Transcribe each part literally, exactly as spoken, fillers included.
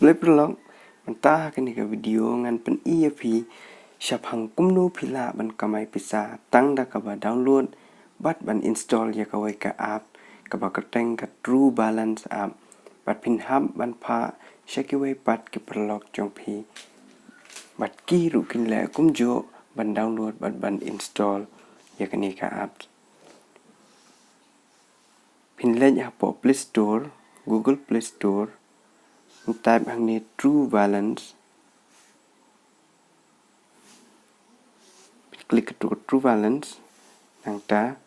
Khublei paralok, mynta ha kane ka video ngan pyni ïa phi shaphang kumno phi lah ban kamai pisa tang da kaba download bad ban install ïa kawei ka app kaba kyrteng ka True Balance app. Bad phin hap ban phah sha kiwei pat ki paralok jong phi. Bad ki ruh kin leh kumjuh ban download bad ban install ïa kane ka app. Phin leit hapoh Play Store, Google Play Store, phin type hangne True Balance. Phin click ka True, True Balance. Nangta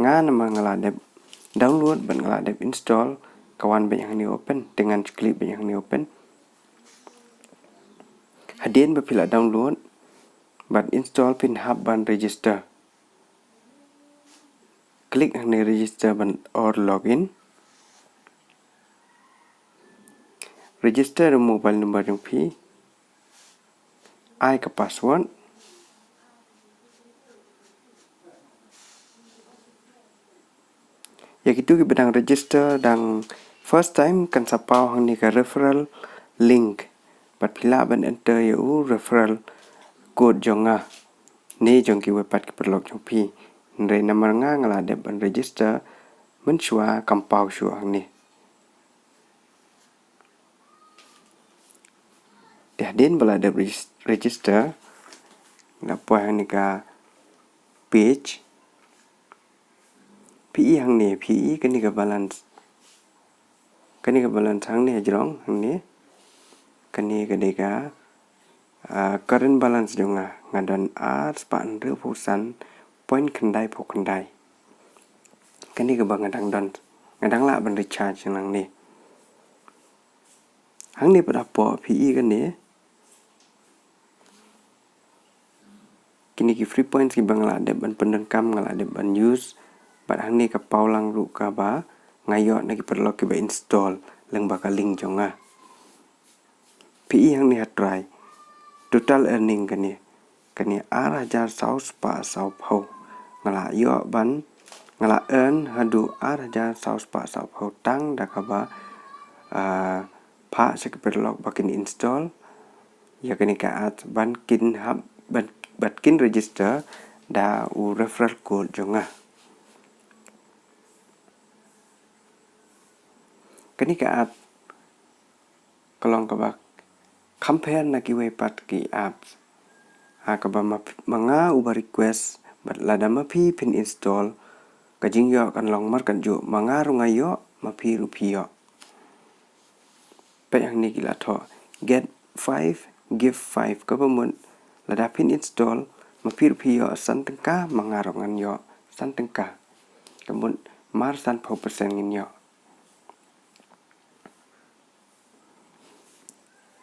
nga namar nga la dep download bad nga la dep install, ka wan beit hangne open, te ngan click beit hangne open. Hadien ba phi la download bad install phin hap ban register. Click hangne register ban or login. Register mobile number jong phi. Ai ka password. Ïa kito kiba dang register dang first time kan sa paw hangne ka referral link. Bad phi lah ban enter ïa u referral code jong nga ne jong kiwei pat ki paralok jong phi. Hynrei namar nga nga la dep ban register mynshuwa, kam paw shuh hangne. Te hadien ba la dep regis-, register, la poi hangne ka page. Phi i hangne, phi i kane ka balance. Kane ka balance hangne hajrong hangne. Kane ka dei ka, ah, current balance jong nga. Nga don ar spah hynriewphew san point khyndai phew khyndai. Kane kaba nga dang don, nga dang lah ban recharge nangne. Hangne pat hapoh phi i kane. Kine ki free points kiba nga la dep ban pyndonkam, nga la dep ban use. Bad hangne ka paw lang ruh kaba nga ïoh na ki paralok kiba install lyngba ka link jong nga. Phi i hangne ha trai. Total earning kane. Kane ar hajar saw spah saw phew. Nga la ïoh ban, nga la earn haduh ar hajar saw spah saw phew tang da kaba, ah, phah sha ki paralok ba kin install ïa kane ka app bad kin hap, bad, bad kin register da u referral code jong nga. Kane ka app ka long kaba compare na kiwei pat ki apps. Ha kaba ma, ma nga uba request, bad lada ma phi phin install, ka jingïoh kan long markatjuh, ma nga ruh nga ïoh, ma phi ruh phi ïoh. Peit hangne ki la thoh, get five, give five, kaba mut lada phin install, ma phi ruh phi ïoh san tyngka, ma nga ruh ngan ïoh san tyngka. Ka mut mar sanphew percent ngin ïoh.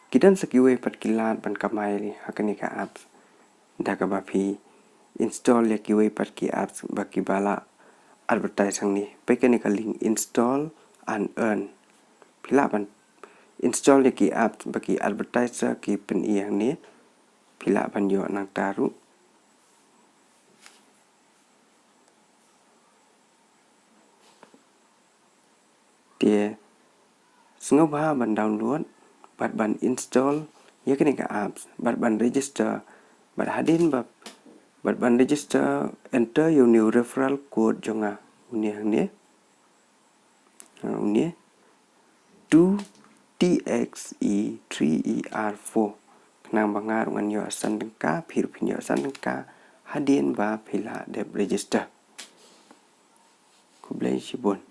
Ki don sa kiwei pat ki lad ban kamai ha kane ka apps. Da kaba phi install ïa kiwei pat ki apps ba kiba la advertise hangne. Peit kane ka link, install and earn. Phi lah ban install ïa ki apps ba ki advertiser ki pyni hangne. Phi lah ban ïoh nangta ruh. Te sngewbha ban download bad ban install ïa kane ka apps bad ban register, bad hadien ba, bad ban register, enter ïa une u referral code jong nga, une hangne. Ha, une two T X E three E R four. Khnang ba nga ruh ngan ïoh san tyngka, phi ruh phin ïoh san tyngka hadien ba phi la dep register. Khublei shibun.